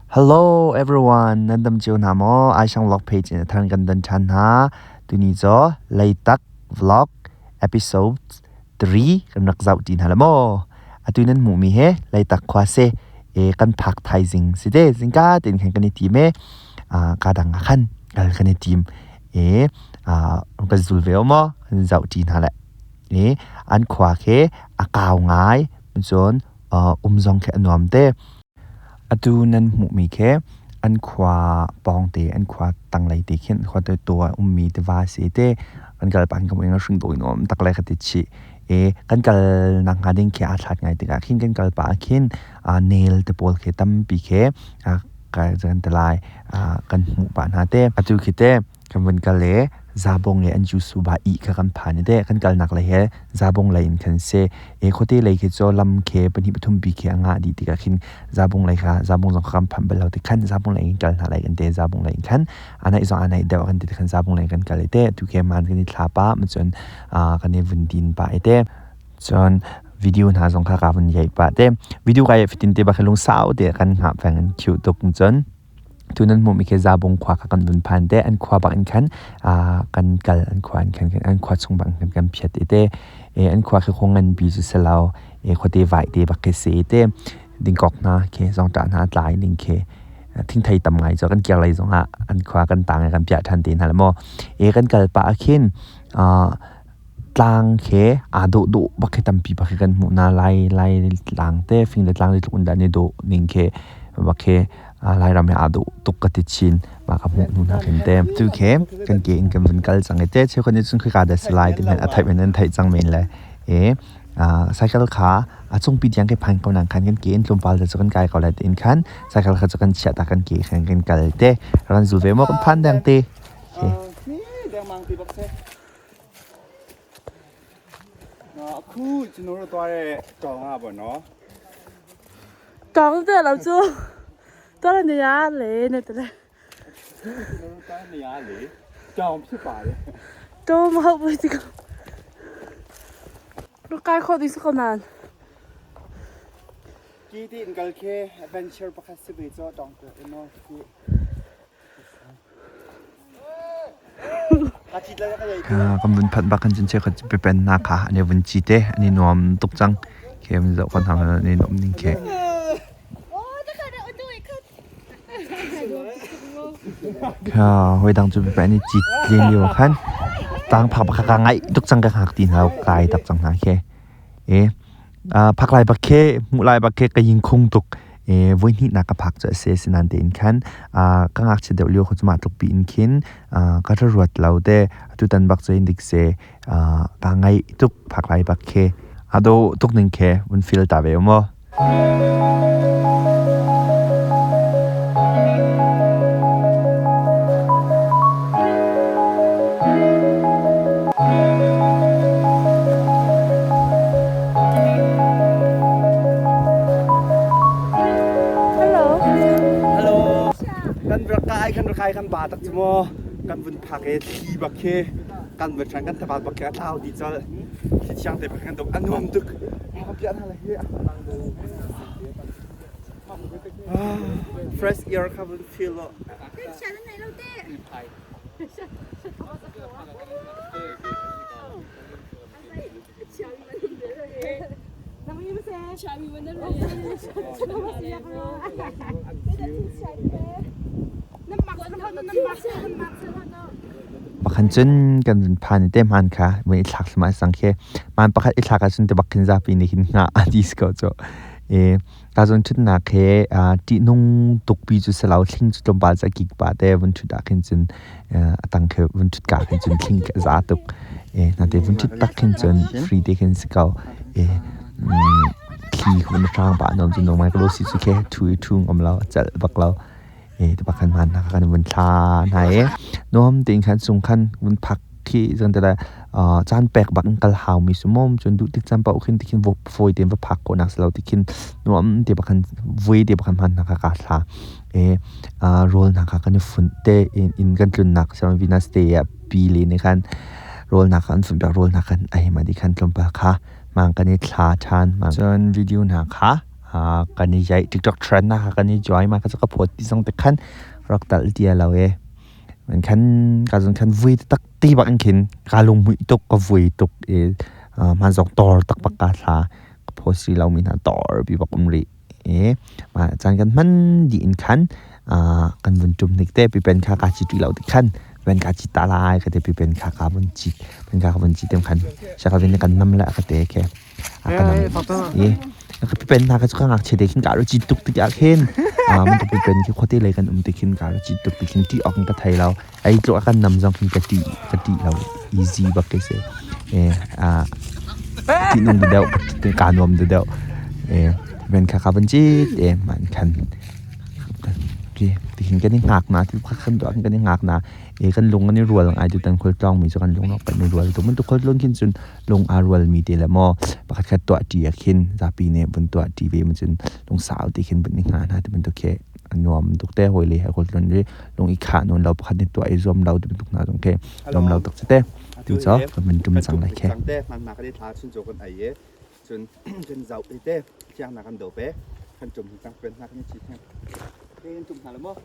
Hello everyone, nan dam cio hna maw? Aishang vlog page in a thar kan don ṭhan hna. Tuni cu Leitak vlog episode 3 kan rak zoh ṭi hna la maw? Atu nan hmuhmi he Leitak khua si e kan phak thaizing si te zingka tein khan kan i tim e ka dang ah khan kal kan i tim e kan zul ve maw? Kan zoh ṭi hna le e an khua khi a kau ngai cun um zong khi a nuam te. Atu nan hmuhmi khi an khua pawngte, an khua tanglei te khin khua taw ah ummi tiva a si te. Kan kal pah in ka hmuh i hring dawh in a um tak le ka ti chih. I kan kal nakhnga ding khi aa hlat ngai tikah khin kan kal pah ah khin nel te pawl khi tampi khi kan ti lai kan hmuh pah hna te. Atu khi teh Kan vun kal i Zabong le an Yusuba ih kha kan phan i teh kan kalnak lei he Zabong lei in khan si. I khuate lei khi cu lam khi pahnih pathum pi khi a ngah dih tikah khin Zabong lei kha Zabong zong kha kan phanh bal lo ti khan Zabong lei in kal hna lai kan ti. Zabong lei in khan a naih zong a naih deuh kan ti khan Zabong lei in kan kal i teh tu khi man kan i thla pah cun kan i vun din pah i teh cun video hna zong kha ka vun yaih pah te. Video ka yaih fatin te bak lungsau te kan hngah peng in cute tuk cun Tu nan hmuhmi khi Zabung khua kha kan vun phan te. An khua bak in khan kan kal an khua in khan an khua chung bak in khan kan phiat i te. An khua khi khua nganpi cu si lo. Khuate vai te bak khi si te. Dingkok hna khi zawngṭah hna tlai ning khi thingthei tam ngai cu kan kir lei zong ah an khua kan tang i kan piah ṭhan te hna le maw. Kan kal pah ah khin tlang khi aa dawhdawh bak khi tampi bak khi kan hmuh hna. Lai Lai tlang te fing le tlang zeitluk in dah an i dawh ning khi bak khi Lairam hi aa dawh tuk ka ti chin. Mah ka hmuh hnu hna khin te. Tu khi kan ke in kan vun kal cang i te cheukhat nih cun khika dah si lai ti hmanh a theih men an theih cang men le. I cycle kha a cungpi tiang khi phan ko nain khan kan ke in tlawmpal te cu kan kai ko lai tiin khan cycle kha cu kan chiah ta kan ke khan kan kal te. Rak kan zul ve maw kan phan deng te. Dengmang ti bak seh. အခုကျွန်တော်တို့သွားတဲ့တောင်ကပေါ့နော် တောင်တဲ့လောက်ကျိုးတော်တဲ့နေရာလေနဲ့တည်း ကျွန်တော်တို့သွားတဲ့နေရာလေတောင်ဖြစ်ပါတယ် တော့မဟုတ်ဘူးဒီကလူကိုင်ခေါ်ဒီစကနန် ကီတင်ကလခေ adventure ပခတ်စပေချောတောင်တဲ့နော်ဒီ Kan vun phanh bak khan cun chiakhat cu pipen hna kha an i vun ci te, an i nuam tuk cang. Khi vun zoh ko hna an i nuamh ning khi. Hawi dang cu pipen an i cit len lio ah khan tlang phak bak kha kaa ngaih tuk cang ka hngak ti hna lo, kai tak cang hna khi. Phak lai bak khi, hmuh lai bak khi ka yingkhung tuk. Voihnihnak ka phak cu a si. Asinain tein khan ka ngakchia deuh lio kha cu mah tluk piin khin ka ra ruat lo te. Atutan bak cu hin dik si kaa ngaih tuk phak lai bak khi. Aa dawh tuk ning khi vun feel ta ve u mu. Hello. Hello. Kan rak kai kan rak kai kan ba tak cu maw kan vun phak i thli bak khi kan vun hrang kan thabat bak khi a thlau dih colh. Thli thiang te bak kan duk a nuam tuk. Fresh air kha vun feel lo. Pakhat cun kan vun phan i te hmaan kha vun i thlak thluahmah cang khi. Hmaan pakhat i thlak ahcun tibak khin zapi nih khin hngah a ti si ko cu. I ka zawn ṭhutnak he ṭihnung tukpi cu si lo, thling cu tlawmpal cu a kik pah te vun ṭhut ah khin cun a tang khi vun ṭhut ka khin cun thling khi a za tuk. Nate vun ṭhut tak khin cun free te khin si ko. Thli khi vun hrang pah nawn cu nong ka si cu khi ṭhu i ṭhu ngam lo, a celh bak lo. Ti khan hmaan hna kha kan vun thla hna i nuam tein khan sung khan vun phak khi zan te caan pek bak in kal haumi si mom cun duh tik caan paoh khin tikhin fawi tein va phak khawhnak si lo tikhin nuam te bak khan vui te bak khan hmaan hna kha kaa thla. Rawl hna kha kan i funh te inn kan tlunnak Venus te ah pi le nih khan rawl hna kha an funh piak rawl hna khan ei ma ti khan tlawmpal kha mang kan i thla ṭhan. Cun video hna kha Kan i jaih TikTok trend na kha kan i join ma kha cu ka phawt ti zong te khan rak tal ti lo e. Man khan ka zon khan vui tak ti bak in khin ka lung hmuih tuk ka vui tuk i hman zong tor tak bak ka thla ka post rih lomi hna tor pi bak um rih. I mah caan kan hman dih in khan kan vun ṭum hnik te pipen kha kaa cit rih lo tik khan pipen kaa cit ta lai ka ti pipen kha kaa vun cit pipen kha ka vun cit khan siakavin nih kan nam le a ka te khi a ka nam i pipen hna kha cu ka ngakchia te khin kaa ru cit tuk tikah khin bantuk pipen khi khuate lei kan um tik khin kaa ru cit tuk tik khin ṭih awk in ka thei lo ei tluk a kan nam zong khin ka ṭih ka ṭih lo easy bak khi si ṭihnung deuh kaa nuam deuh men kha ka van cit e man khan tihin kan i hngak na ti kan tuah kan i hngak na e kan lung an i rual ngai tu tan khol tlong mi cu kan lung kan i rual tu mun tu khol tlon khin cun lung aa rual mi te le maw pakhat khat tuah ṭi ah khin zapi nih vun tuah ṭi ve ma cun lung sau ti khin vun i hngah hna ti bantuk khi a nuam tuk te hawi le he khol tlon ri lung i khah nawn lo pakhat nih tuah i zuam lo ti bantuk hna zong khi nuam lo tuk cu te tu cu kan vun ṭum cang lai khi. Te hmannak kan i thla chun cu kan ei i cun kan zoh i te thiangnak kan do pe kan ṭum cang pen hna kan i chi theng. Kan ṭum hna lo maw?